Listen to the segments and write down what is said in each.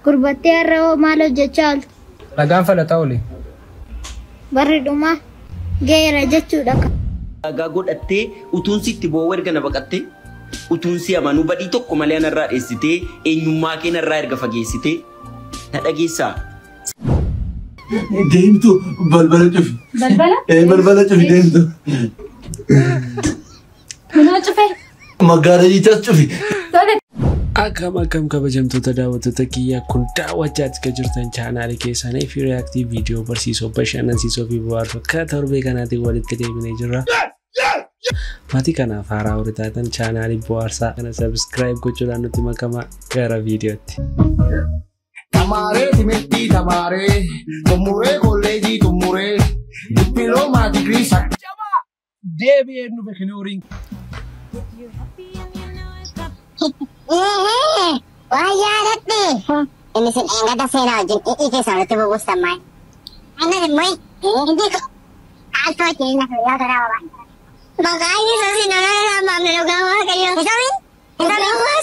Gurbattee har'a hoo maal hojjechaa ooltu? Nagaan falataa oole. Barri dhumaa ga'eera jechuudha. Ulaagaa godhattee utuun sitti boo'u erga na baqattee utuun si amanuu badii tokko malee anarraa dheessitee eenyummaa kee narraa erga fageessitee na dhageessaa. Deemtu balbala cufi. Balbala? Balbala cufi deemtu. Kunoo cufe. Maggaarajichas cufi. Tole. Akkam akkam kabajamtoota daawwattoota kiyyaa, kun daawwachaatti kan jirtan chaanaalii keessanii fi react viidiyoo barsiisoo, bashannansiisoo fi bohaarsoo akka torbee kanaatiin walitti deebinee jirra. Maatii kanaaf haaraa warri taatan chaanaalii bohaarsaa kana subscribe gochuudhaan nutti makamaa. Gara viidiyootti. Tamaaree timirtii tamaaree xumuree kolleejii xumuree dippiloomaa digirii Deebi'ee nu beeknooriin. Waan yaadadhe. Inni sun eegata seenaa wajjin dhi'ii keessaa walitti bubuustan maal? Annas immoo hindi ko alfoo jireenya fayyaa karaa babaa. Maqaan Yesuus hin olaan maamna dhugaa Waaqayyo. Isaanii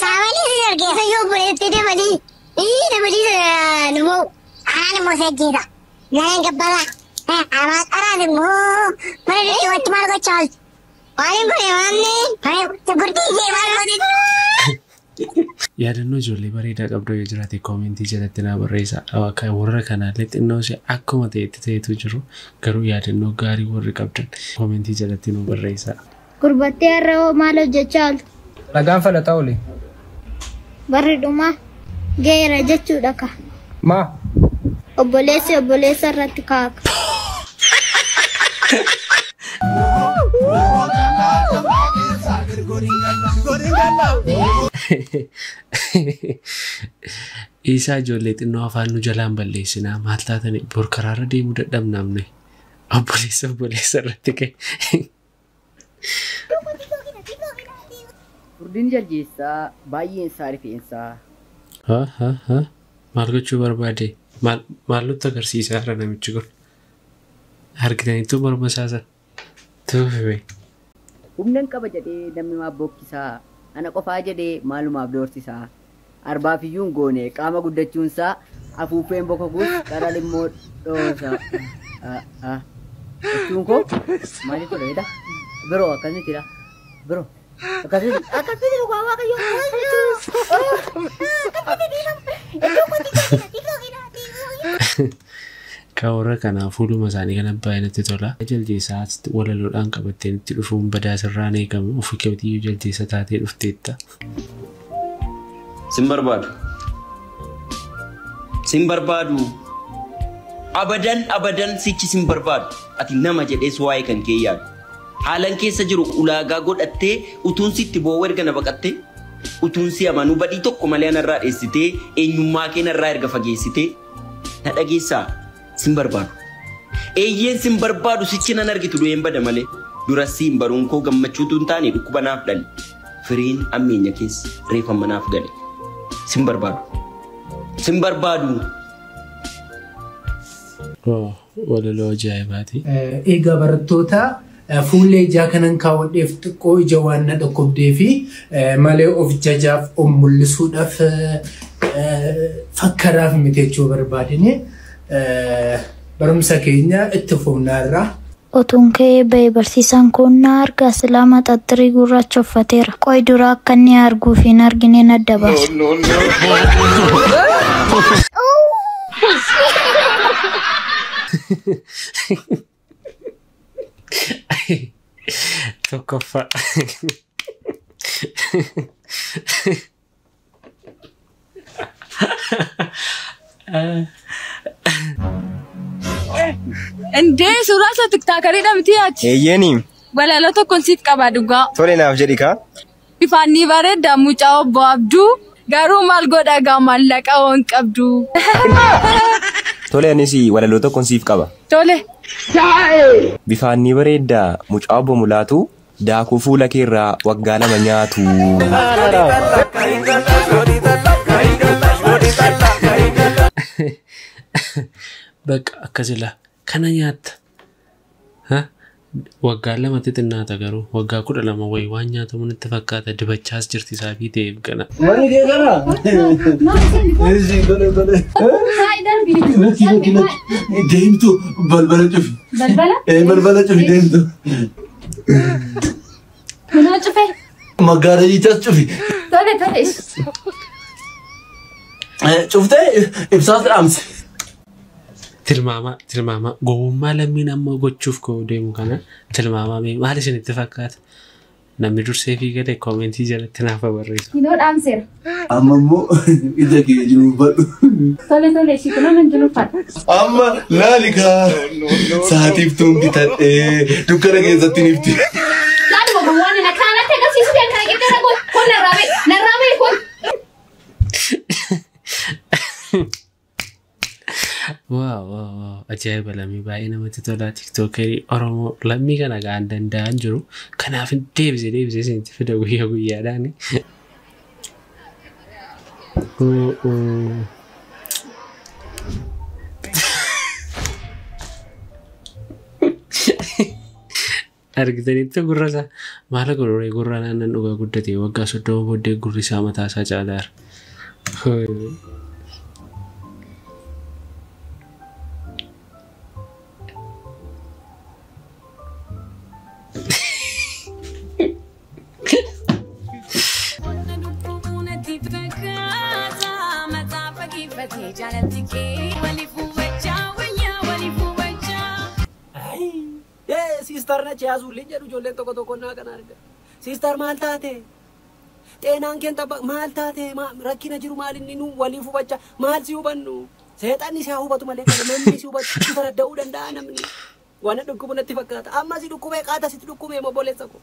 saamanii si argeessa yoo buleetti dabalii. Ii dabalii numoo anaan immoo seejjiisa. Gareen gabbaraa. Amaa qaraas immoo mana dhiyootti maal gochaa ooltu? Waan hin godhe waan gurtii ishee maal goote? Yaadannoo ijoollee bareedaa qabdu yoo jiraate koomentii jalatti naa barreessa. Akka warra kanaallee xinnoo ishee akkuma ta'etti ta'etu jiru, garuu yaadannoo gaarii warri qabdan koomentii jalatti nu barreessa. Gurbattee har'a hoo maal hojjechaa ooltu? Nagaan falataa oole. Barri dhumaa ga'eera jechuudha ka. Maa? Obboleessi obboleessa irratti kaaka. Isaa ijoollee xinnoo afaan nu jalaan balleessinaa, maal taatani, bor karaarra deemuu dadhabnaamne obboleessa obboleessa irratti ka'e. Furdin jaldeessaa baay'een isaa rifeensaa. Ha ha ha, maal gochuu barbaade? Maal maal nutti agarsiisaa jira namichi kun? Argitaniitu morma isaa sana tuufe. Humnan qaba jedhee namni maaf bokkisaa? Ana qofaa jedhee maalumaaf doorsisaa? Arbaaf iyyuu hin goone qaama guddachuunsaa, afuuffeen bokokuus qara limmoo dhoosa. Jechuun koo maal jechuudha beektaa? Biroo akkasittidha. Biroo akkasitti akkasitti dhugaa Waaqayyo. Kan warra kanaa fuuluma isaanii kana baay'ee natti tola. Jaldeessaa walaloodhaan qabattee itti dhufuun badaa sirraan eegamu, ofii keetiyyuu jaldeessa taatee dhufteetta. Sin barbaadu. Sin barbaadu. Abadan abadan sichi sin barbaadu. Ati nama jedhees waa'ee kan kee yaadu. Haalan keessa jiru ulaagaa godhattee utuun sitti boo'u erga na baqattee utuun si amanuu badii tokko malee anarraa dheessitee eenyummaa kee narraa erga fageessitee na dhageessaa, sin barbaadu. Eeyyeen sin barbaadu, sichi nan argitu du'een bada malee. Dura siin baruun koo gammachuutu hin taane dhukkuba naaf dhale. Firiin ammeenya keessa reeffa manaaf gale. Sin barbaadu. Sin barbaadu. Walaloo ajaa'ibaati. Egaa barattoota, fuullee ijaa kanan kaawwadheef xiqqoo ija waan na dhukkubdee fi malee of jajaaf of mul'isuudhaaf fakkaraaf miti jechuu barbaadine, barumsa keenya itti fufnaarra. Otuun ka'ee ba'e barsiisaan kun na argaa, silaa maxaxxirii gurraacha uffateera. Qoy dura akka inni arguu fi hin argine adda baasa. Tokkoffaa. Indee suuraa isa tiktaakariidha miti achi. Eeyyeeni. Walaloo tokkoon siif qaba dhugaa. Tole, naaf jedhi kaa. Bifaan ni bareeda mucaa obbo Abduu. Garuu maal godha gaa maallaqa waan qabdu. Tole, anis walaloo tokkoon siif qaba. Tole. Bifaan ni bareedda mucaa obbo Mulaatu, daakuu fuula keerraa waggaa 2 nyaatu. Bakka akkasilaa kana nyaatta. Waggaa lamatti xinnaata garuu waggaa 12 wayii waan nyaatamu natti fakkaata dibachaas jirti saabii ta'eef gana. Mani kee kana? Eessi tole tole. Lakki lakki lakki. Deemtu balbala cufi. Balbala? Balbala cufi deemtu. Kunoo cufe. Maggaarajichas cufi. Tole tole. Cuftee ibsaas dhaamsi. Tilmaama tilmaama gowwummaa lammiin amma gochuuf ka'uu deemu kana tilmaama maal isinitti fakkaata? Namni dursee fi gade koomentii jalatti naaf barreessu. Kunoo dhaamseera. Amma immoo ija kee jiru badhu. Tole tole ishii kunoo nan jiru uffata. Amma laali kaa sa'aatiif tuun bitadhee dukkana keessatti nifti. Laali gowwaan na kanatti agarsiisu kan kana gidduu kun kun narraa ba'e narraa ba'e kun. Waaw waaw waaw ajaa'iba lammii baay'ee namatti tola tiktookerii Oromoo lammii kana ga'an danda'an jiru kanaaf deebisee deebisee isinitti fida guyyaa guyyaadhaan. Argitanitti gurra isaa maal godhuree gurra naannan dhugaa guddate waggaa 30 booddee gurri isaa mataa isaa caalaara. Sister ነች ያዙልኝ jedhu ijoolleen tokko tokko naa kana arga. Sister maal taate? Xeenaan keen tapha maal taate? Rakkina jiru maal inni nu waliif hubachaa maal si hubannu? Seexanni si haa hubatu malee kana namni si hubatu si taradda'uu danda'a namni. Waan dhukkubu natti fakkaata. Amma si dhukkubee qaata sitti dhukkubee obboleessa koo.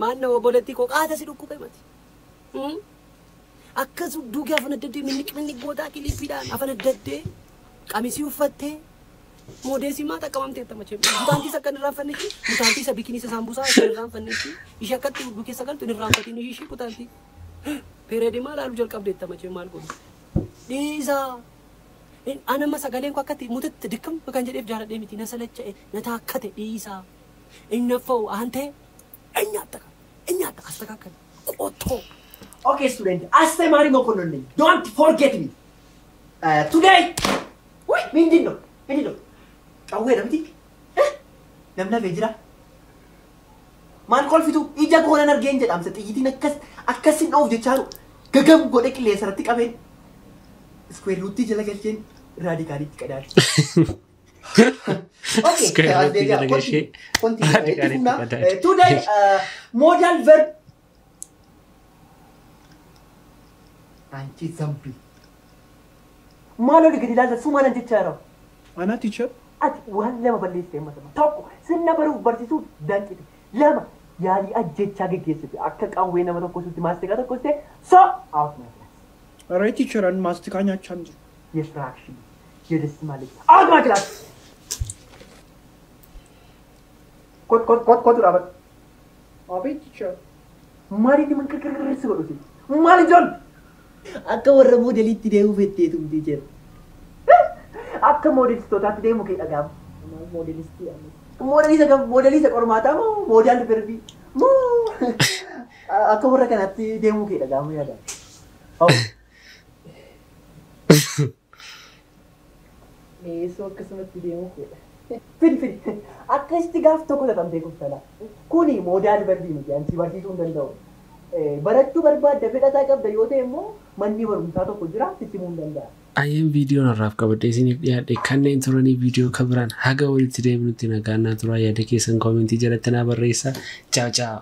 Maal na obboleettii koo qaata si dhukkubee mati. Akkas duugee afaan adda addee minniq minniq gootaa kiliippiidhaan afaan adda addee qamisii uffattee moodeesii maa xaqqabamteetta machee mutaantii isa akka hin irraanfannetti mutaantii isa bikinii isa saambusaa akka hin irraanfannetti ishee akkatti hudduu keessa galtu hin irraanfatiin ishii mutaantii peereedii maal haaluu jalqabdeetta machee maal godhu dhiisaa anamma sagaleen koo akkatti mutitti dikkam kan jedheef jaaladhee miti na salacha'e na taakkate dhiisaa innaffa'u aantee እኛጠቃ እኛጠቃ አስተካከል ቆቶ Okay, student, አስተማሪ መኮንን ነኝ። Don't forget me. Today, ወይ ምንድን ነው ምንድን ነው? ቀዌ ነው እንዴ? Namna jira. Maal kolfitu ija koonan argeen jedhamsa xiyyitiin akkas akkasin dhoof jechaa jiru gagam godhe qilleensa irratti qabeen square root jala galcheen raadikaalitti qadaadhe. Okay, Square root jala galchee raadikaalitti qadaadhe. Today modal verb አንቺ ዘንቢ maal olii gadi ilaalta suma nan jechaa jira. Ana teacher Ati waan lama balleessite amma sama. Tokko sirna baruuf barsiisuuf danqite. Lama yaalii ajjechaa geggeessite. Akka qawwee nama tokko sitti maastiqaa tokko sitte so out my class. Alright teacher, ani maastiqaa nyaachaa hin jiru. የፍራክሽን የደስ ማለት out my class. ኮት ኮት ኮት ኮት dhaabadhu. Abeet teacher. Maal inni mankirkirkirri si godhu si? Maal ijoon? Akka warra moodeliitti deemuu fetteetum teacher. Akka moodelistotaatti deemu kee dhaga'ama. Moodelistii amma. Moodelisa kam moodelisa qormaataa moo moodaal verbii moo akka warra kanaatti deemuu kee dhaga'ama yaada. Meesoo akkasumatti deemuu keedha. Fidi fidi akkasitti gaaf tokko xaxamtee kuftala. Kuni moodaal verbii miti ansi barsiisuu hin danda'u. Barachuu barbaadda fedhataa qabda yoo ta'e immoo manni barumsaa tokko jira sitti himuu hin danda'a. Ayyeen viidiyoon har'aaf qabadhee isiniif dhiyaadhe kanneen turanii viidiyoo kan biraan haga walitti deebinutti nagaan naa turaa yaada keessan koomentii jalatti naa barreessaa. Caaw caaw.